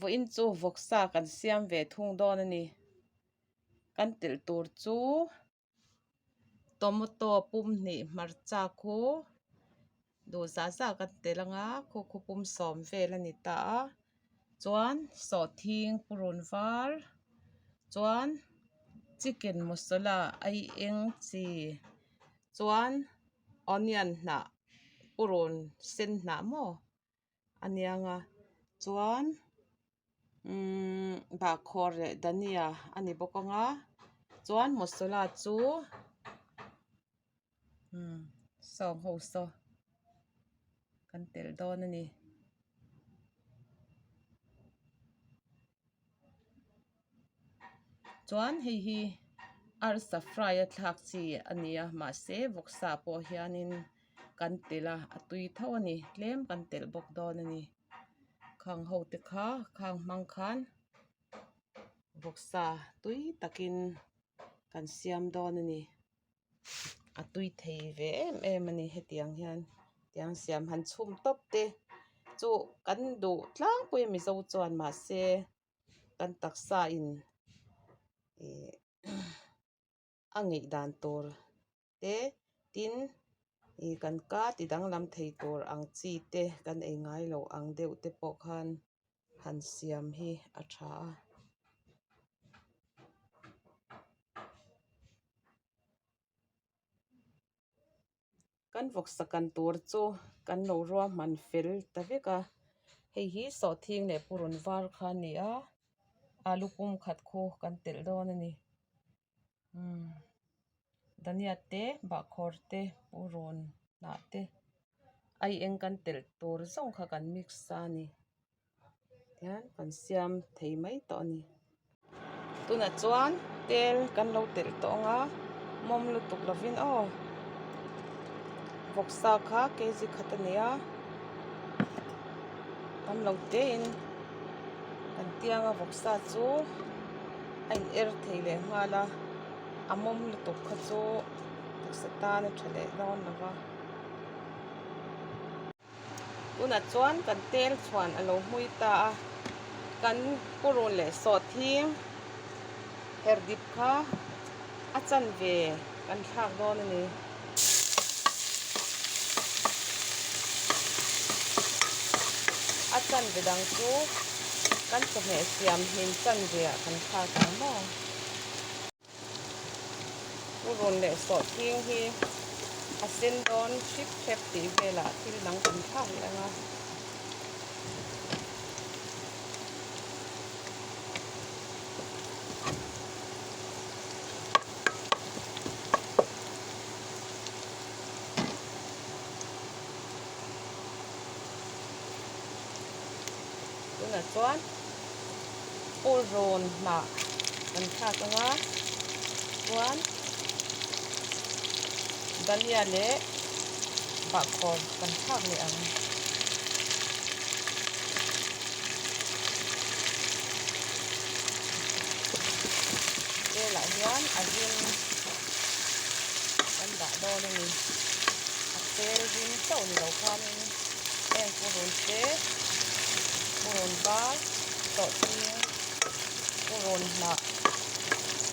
Vawiin chu vawksa kan siam ve thung dawn a ni. Kan telh tur chu tomato pum hnih hmarcha khu duh zah zah kan telh ang a khu khu pum sawm vel a ni ta a chuan sawhthing purun var chuan chicken masala ai eng chi chuan onion hnah purun sen hnah maw. A niang a chuan umm bahkhawr leh dhania a ni bawk ang a chuan masala chu umm sawng ho saw kan telh dawn a ni. Chuan hei hi arsa fry a thlak chi a ni a mahse vawksa pawh hianin kan telh a a tui tho a ni tlem kan telh bawk dawn a ni khang ho te kha khang hmang khan vawksa tui takin kan siam dawn a ni. A tui thei ve em em a ni hetiang hian tiang siam han chhum tawp te chu kan duh tlangpui a mizo chuan mahse kan taksa in ih a ngeih dan tur te tin ih kan ka ti danglam thei tur ang chi te kan ei ngai loh ang deuh te pawh khan han siam hi a tha a. Kan vawksa kan tur chu kan lo ruahman fel ta vek a hei hi sawhthing leh purun var kha a ni a alu pum khat khu kan telh dawn a ni umm dhania te bahkhawr te purun hnah te ai eng kan telh tur zawng kha kan mix a ni. Tihian kan siam thei mai tawh a ni. Tunah chuan tel kan lo telh tawh ang a mawm lutuk lovin aw vawksa kha kg khat a ni a tam lo tein kan tianga vawksa chu a in er thei leh nghal a a mawm lutuk kha chu taksa tan a tha leh dawn lo va. Tunah chuan kan tel chhuan a lo hmui ta a, kan purun leh sawhthing her dip kha a chanve kan thlak dawn a ni. A chanve dang chu kan chawhmeh siam hmin chanve ah kan thlak ang maw? Purun leh sawhthing hi a sen dawn hrip hrep tih velah thil dang kan thlak leh ang a. Tunah chuan purun hnah kan thlak ang a chuan dania leh bahkhawr kan thlak leh ang. Velah hian a rim kan dah dawn a ni a tel rim chauh ni lo khanin heng purun te purun var sawhthing purun hnah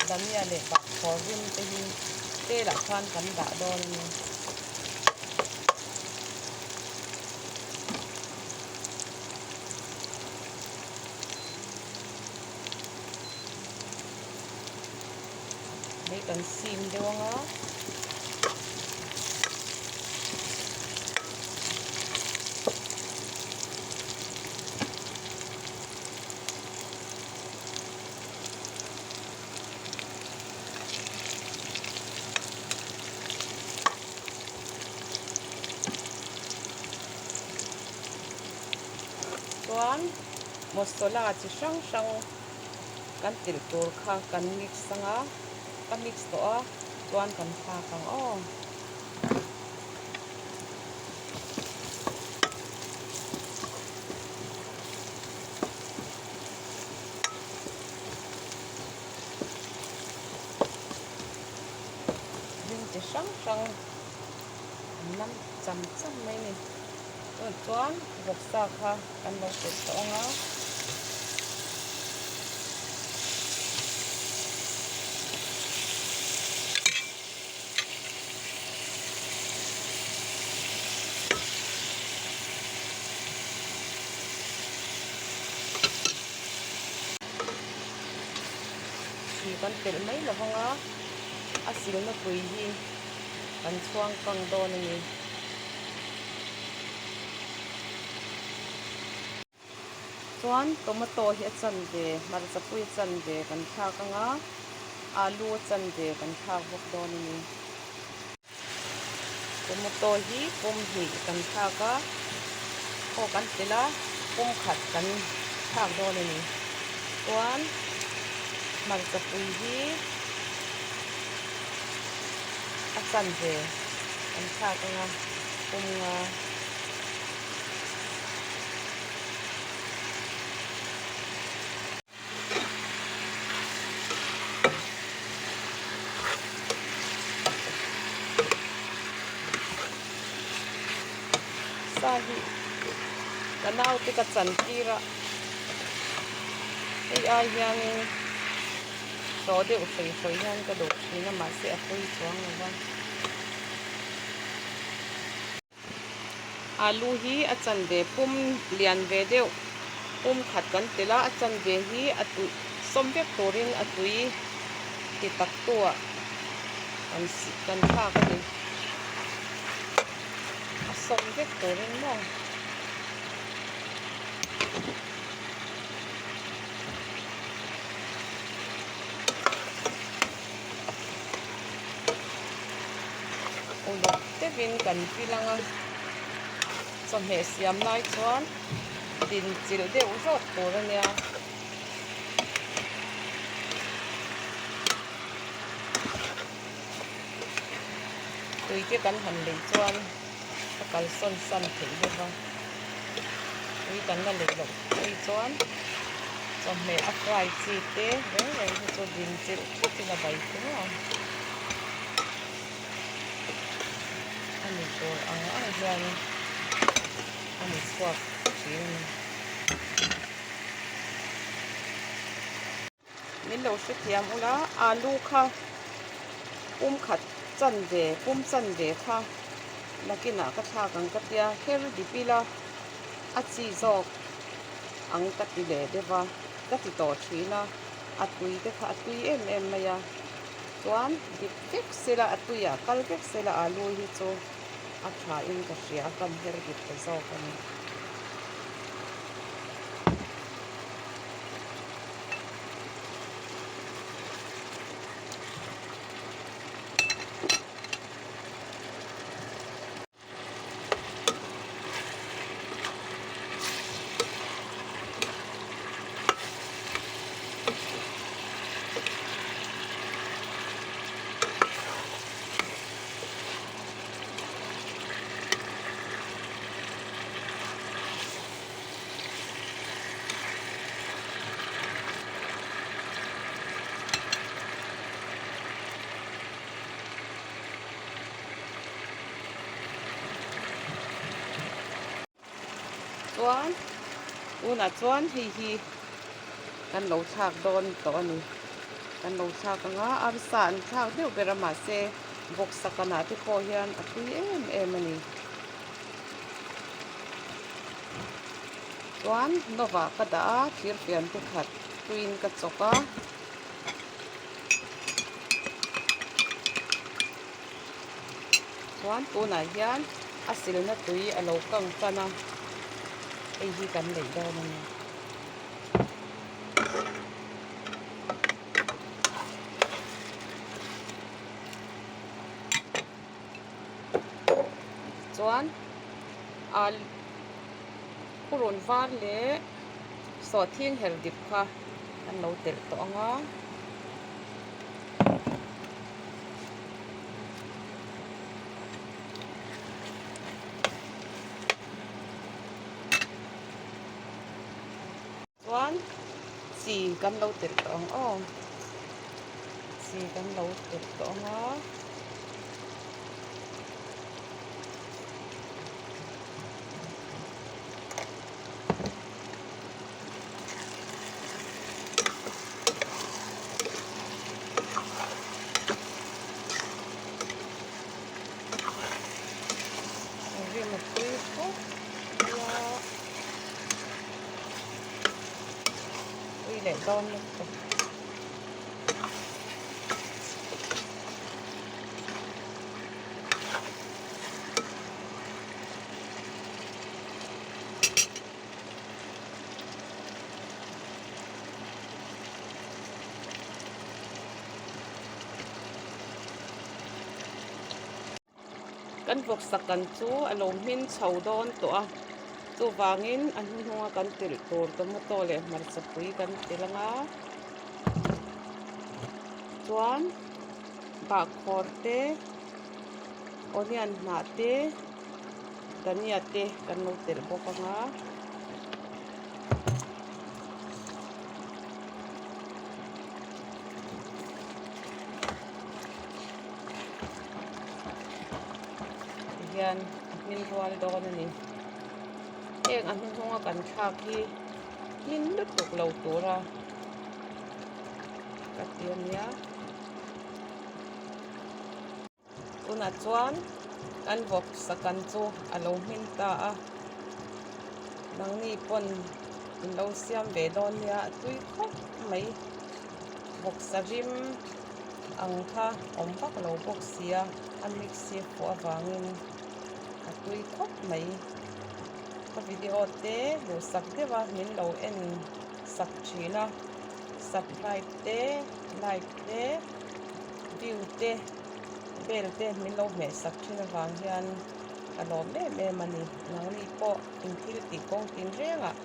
dania leh bahkhawr rim te hi telah khan kan dah dawn a ni. Hei kan sim deuh ang a. Chuan masala chi hrang hrang kan telh tur kha kan mix ang a ka mix tawh a chuan kan thlak ang aw. Ring chi hrang hrang an lam cham cham mai a ni. Chuan vawksa kha kan lo telh tawh ang a. kan telh mai lo vang a, a silna tui hi kan chhuang kang dawn a ni. Chuan tomato hi a chanve, hmarcha pui a chanve kan thlak ang a, alu a chanve kan thlak bawk dawn a ni. Tomato hi pum hnih kan thlak a, aw kan telh a, pum khat kan thlak dawn a ni. Chuan hmarcha pui hi a chanve kan thlak ang a, pum nga. Sa hi ka naute ka chan tir a hei ai hianin tawh deuh hrei hrei hian ka duh thin a mahse a pawi chuang lo va. Alu hi a chanve pum lian ve deuh pum khat kan telh a, a chanve hi a tui sawm vek turin a tui ti tak tu ah kan kan thlak a ni a sawm vek turin maw. Uluk deuhin kan pil ang a, chawhmeh siam lai chuan din chilh deuh rawt tur a nia. Tui te kan han lei chuan a kalsawn san theih deuh va, tui kan la lei loh phei chuan chawhmeh a fry chi te reng reng hi chu din chilh thutin a bai thei a. A ni tur ang ang hian a ni chhuak thin a ni. Min lo hrethiam ula alu kha pum khat chanve pum chanve kha nakinah ka thlak ang ka tia her dip ila a chi zawk ang ka ti leh deuh a ka ti tawh thin a a tui te kha a tui em em mai a chuan dip vek sela a tuiah kal vek sela alu hi chu a tha in ka hria a kan her dip ta zawk a ni. Chuan tunah chuan hei hi kan lo thlak dawn tawh a ni kan lo thlak ang a arsa an thlak deuh ber a mahse vawksa kanah te pawh hian a tui em em a ni. Chuan nawah ka dah a thir fian te khat tuiin ka chawk a. Chuan tunah hian a silna tui a lo kang tan a hei hi kan neih dawn a ni. Chuan ah purun var leh sawhthing her dip kha an lo telh tawh ang a. Chuan chi kan lo telh tawh ang aw chi kan lo telh tawh ang a. Rim a tui khawp mai a tui leh dawn lutuk. Kan vawksa kan chu a lo hmin chho dawn tawh a, chuvangin a hnuhnunga kan telh tur tomato leh hmarcha pui kan telh ang a, chuan bahkhawr te onion hnah te dhania te kan lo telh bawk ang a. Tihian a hmin rual dawn a ni. Heng a hnuhnunga kan thlak hi hmin lutuk lo tura ka ti a nia. Tunah chuan kan vawksa kan chu a lo hmin ta a, nangni pawn in lo siam ve dawn nia a tui khawp mai. Vawksa rim ang kha awm vak lo bawk sia a mix hi fuh avangin a tui khawp mai. Ka video te duhsak deuh a min lo en sak thin a, subscribe te like te. View te bell te min lo hmeh sak thin avang hian ka lawm em em a ni. Nangni pawh in thil tih kawng tin rengah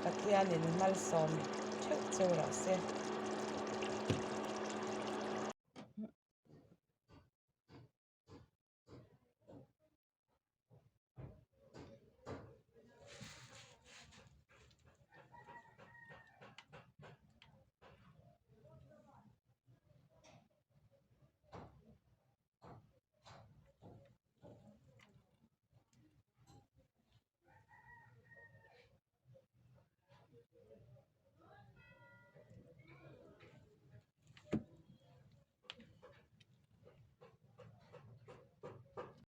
Pathianin malsawm theuh cheu rawh se.